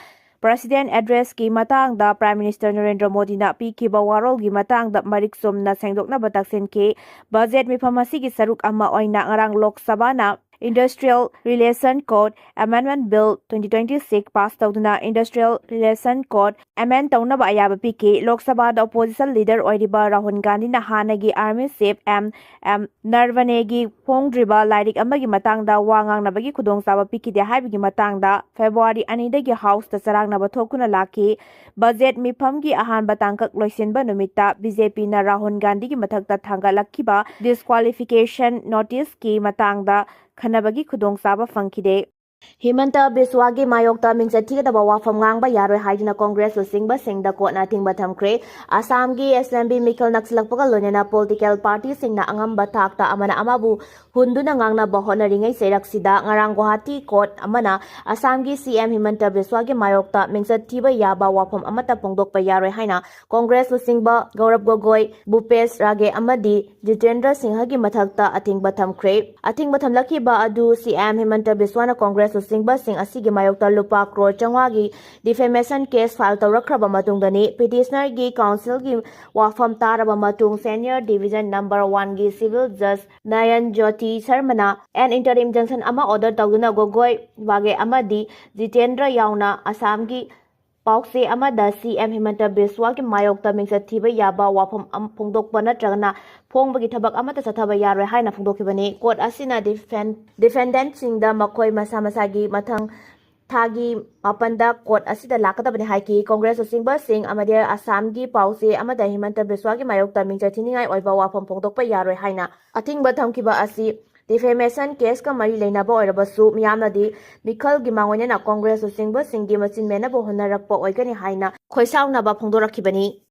President Addressꯀꯤ ꯃꯇꯥꯡꯗ Prime Minister ꯅꯔꯦꯟꯗ꯭ꯔ ꯃꯣꯗꯤꯅ ꯄꯤꯈꯤꯕ ꯋꯥꯔꯣꯜꯒꯤ ꯃꯇꯥꯡꯗ ꯃꯔꯤꯛ ꯆꯨꯝꯅ ꯁꯦꯡꯗꯣꯛꯅꯕ ꯇꯛꯁꯤꯟꯈꯤ꯫ ꯕꯖꯦꯠ ꯃꯤꯐꯝ ꯑꯁꯤꯒꯤ ꯁꯔꯨꯛ ꯑꯃ ꯑꯣꯏꯅ ꯉꯔꯥꯡ ꯂꯣꯛ ꯁꯚꯥꯅ Industrial Relation Code Amendment Bill twenty twenty-six pass ꯇꯧꯗꯨꯅ Industrial Relation Code amend ꯇꯧꯅꯕ ꯑꯌꯥꯕ ꯄꯤꯈꯤ꯫ ꯂꯣꯛ ꯁꯚꯥꯗ opposition leader ꯑꯣꯏꯔꯤꯕ ꯔꯥꯍꯨꯜ ꯒꯥꯟꯙꯤꯅ ꯍꯥꯟꯅꯒꯤ Army Chief ꯑꯦꯝ ꯑꯦꯝ ꯅꯔꯚꯅꯦꯒꯤ ꯐꯣꯡꯗ꯭ꯔꯤꯕ ꯂꯥꯏꯔꯤꯛ ꯑꯃꯒꯤ ꯃꯇꯥꯡꯗ ꯋꯥ ꯉꯥꯡꯅꯕꯒꯤ ꯈꯨꯗꯣꯡꯆꯥꯕ ꯄꯤꯈꯤꯗꯦ ꯍꯥꯏꯕꯒꯤ ꯃꯇꯥꯡꯗ ꯐꯦꯕ꯭ꯔꯨꯋꯥꯔꯤ ꯑꯅꯤꯗꯒꯤ Houseꯇ ꯆꯔꯥꯡꯅꯕ ꯊꯣꯛꯇꯨꯅ ꯂꯥꯛꯈꯤ꯫ ꯕꯖꯦꯠ ꯃꯤꯐꯝꯒꯤ ꯑꯍꯥꯟꯕ ꯇꯥꯡꯀꯛ ꯂꯣꯏꯁꯤꯟꯕ ꯅꯨꯃꯤꯠꯇ ꯕꯤ ꯖꯦ ꯄꯤꯅ ꯔꯥꯍꯨꯜ ꯒꯥꯟꯙꯤꯒꯤ ꯃꯊꯛꯇ ꯊꯥꯡꯒꯠꯂꯛꯈꯤꯕ disqualification noticeꯀꯤ ꯃꯇꯥꯡꯗ ꯈꯟꯅꯕꯒꯤ ꯈꯨꯗꯣꯡꯆꯥꯕ ꯐꯪꯈꯤꯗꯦ꯫ ꯍꯤꯃꯟꯇ ꯕꯤꯁ꯭ꯋꯥꯒꯤ ꯃꯥꯌꯣꯛꯇ ꯃꯤꯡꯆꯠ ꯊꯤꯒꯗꯕ ꯋꯥꯐꯝ ꯉꯥꯡꯕ ꯌꯥꯔꯣꯏ ꯍꯥꯏꯗꯨꯅ ꯀꯣꯡꯒ꯭ꯔꯦꯁ ꯂꯨꯆꯤꯡꯕꯁꯤꯡꯗ ꯀꯣꯔꯠꯅ ꯑꯊꯤꯡꯕ ꯊꯝꯈ꯭ꯔꯦ꯫ ꯑꯁꯥꯝꯒꯤ ꯑꯦꯁꯦꯝꯕ꯭ꯂꯤ ꯃꯤꯈꯜ ꯅꯛꯁꯤꯜꯂꯛꯄꯒ ꯂꯣꯏꯅꯅ ꯄꯣꯂꯤꯇꯤꯀꯦꯜ ꯄꯥꯔꯇꯤꯁꯤꯡꯅ ꯑꯉꯝꯕ ꯊꯥꯛꯇ ꯑꯃꯅ ꯑꯃꯕꯨ ꯍꯨꯟꯗꯨꯅ ꯉꯥꯡꯅꯕ ꯍꯣꯠꯅꯔꯤꯉꯩ ꯆꯩꯔꯛꯁꯤꯗ ꯉꯔꯥꯡ ꯒꯨꯋꯥꯍꯥꯇꯤ ꯀꯣꯔꯠ ꯑꯃꯅ ꯑꯁꯥꯝꯒꯤ ꯁꯤ ꯑꯦꯝ ꯍꯤꯃꯟꯇ ꯕꯤꯁ꯭ꯋꯥꯒꯤ ꯃꯥꯌꯣꯛꯇ ꯃꯤꯡꯆꯠ ꯊꯤꯕ ꯌꯥꯕ ꯋꯥꯐꯝ ꯑꯃꯠꯇ ꯐꯣꯡꯗꯣꯛꯄ ꯌꯥꯔꯣꯏ ꯍꯥꯏꯅ ꯀꯣꯡꯒ꯭ꯔꯦꯁ ꯂꯨꯆꯤꯡꯕ ꯒꯧꯔꯕ ꯒꯣꯒꯣꯏ, ꯚꯨꯄꯦꯁ ꯔꯥꯒꯦ ꯑꯃꯗꯤ ꯖꯤꯇꯦꯟꯗ꯭ꯔ ꯁꯤꯡꯍꯒꯤ ꯃꯊꯛꯇ ꯑꯊꯤꯡꯕ ꯊꯝꯈ꯭ꯔꯦ꯫ ꯑꯊꯤꯡꯕ ꯊꯝꯂꯛꯈꯤꯕ ꯑꯗꯨ ꯁꯤ ꯑꯦꯝ ꯍꯤꯃꯟꯇ ꯕꯤꯁ꯭ꯋꯥꯅ ꯀꯣꯡꯒ꯭ꯔꯦꯁ ꯂꯨꯆꯤꯡꯕꯁꯤꯡ ꯑꯁꯤꯒꯤ ꯃꯥꯌꯣꯛꯇ ꯂꯨꯄꯥ ꯀ꯭ꯔꯣꯔ ꯆꯥꯝꯃꯉꯥꯒꯤ defamation case file ꯇꯧꯔꯛꯈ꯭ꯔꯕ ꯃꯇꯨꯡꯗꯅꯤ꯫ Petitionerꯒꯤ counselꯒꯤ ꯋꯥꯐꯝ ꯇꯥꯔꯕ ꯃꯇꯨꯡ Senior Division Number Oneꯒꯤ Civil Judge ꯅꯌꯟ ꯖꯣꯇꯤ ꯁꯔꯃꯅ an interim injunction ꯑꯃ order ꯇꯧꯗꯨꯅ ꯒꯣꯒꯣꯏ, ꯋꯥꯒꯦ ꯑꯃꯗꯤ ꯖꯤꯇꯦꯟꯗ꯭ꯔ ꯌꯥꯎꯅ ꯑꯁꯥꯝꯒꯤ ꯄꯥꯎꯆꯦ ꯑꯃꯗ ꯁꯤ ꯑꯦꯝ ꯍꯤꯃꯟꯇ ꯕꯤꯁ꯭ꯋꯥꯒꯤ ꯃꯥꯌꯣꯛꯇ ꯃꯤꯡꯆꯠ ꯊꯤꯕ ꯌꯥꯕ ꯋꯥꯐꯝ ꯑꯃ ꯐꯣꯡꯗꯣꯛꯄ ꯅꯠꯇ꯭ꯔꯒꯅ ꯐꯣꯡꯕꯒꯤ ꯊꯕꯛ ꯑꯃꯠꯇ ꯆꯠꯊꯕ ꯌꯥꯔꯣꯏ ꯍꯥꯏꯅ ꯐꯣꯡꯗꯣꯛꯈꯤꯕꯅꯤ꯫ Court ꯑꯁꯤꯅ defend-, defendantꯁꯤꯡꯗ ꯃꯈꯣꯏ ꯃꯁꯥ ꯃꯁꯥꯒꯤ ꯃꯊꯪ ꯊꯥꯒꯤ ꯃꯥꯄꯟꯗ court ꯑꯁꯤꯗ ꯂꯥꯛꯀꯗꯕꯅꯤ ꯍꯥꯏꯈꯤ꯫ Congress ꯂꯨꯆꯤꯡꯕꯁꯤꯡ ꯑꯃꯗꯤ ꯑꯁꯥꯝꯒꯤ ꯄꯥꯎꯆꯦ ꯑꯃꯗ ꯍꯤꯃꯟꯇ ꯕꯤꯁ꯭ꯋꯥꯒꯤ ꯃꯥꯌꯣꯛꯇ ꯃꯤꯡꯆꯠ ꯊꯤꯅꯤꯡꯉꯥꯏ ꯑꯣꯏꯕ ꯋꯥꯐꯝ ꯐꯣꯡꯗꯣꯛꯄ ꯌꯥꯔꯣꯏ ꯍꯥꯏꯅ ꯑꯊꯤꯡꯕ ꯊꯝꯈꯤꯕ ꯑꯁꯤ defamation caseꯀ ꯃꯔꯤ ꯂꯩꯅꯕ ꯑꯣꯏꯔꯕꯁꯨ, ꯃꯤꯌꯥꯝꯅꯗꯤ ꯃꯤꯈꯜꯒꯤ ꯃꯥꯡꯑꯣꯏꯅꯅ Congress ꯂꯨꯆꯤꯡꯕꯁꯤꯡꯒꯤ ꯃꯆꯤꯟ ꯃꯦꯟꯅꯕ ꯍꯣꯠꯅꯔꯛꯄ ꯑꯣꯏꯒꯅꯤ ꯍꯥꯏꯅ ꯈꯣꯏꯁꯥꯎꯅꯕ ꯐꯣꯡꯗꯣꯔꯛꯈꯤꯕꯅꯤ꯫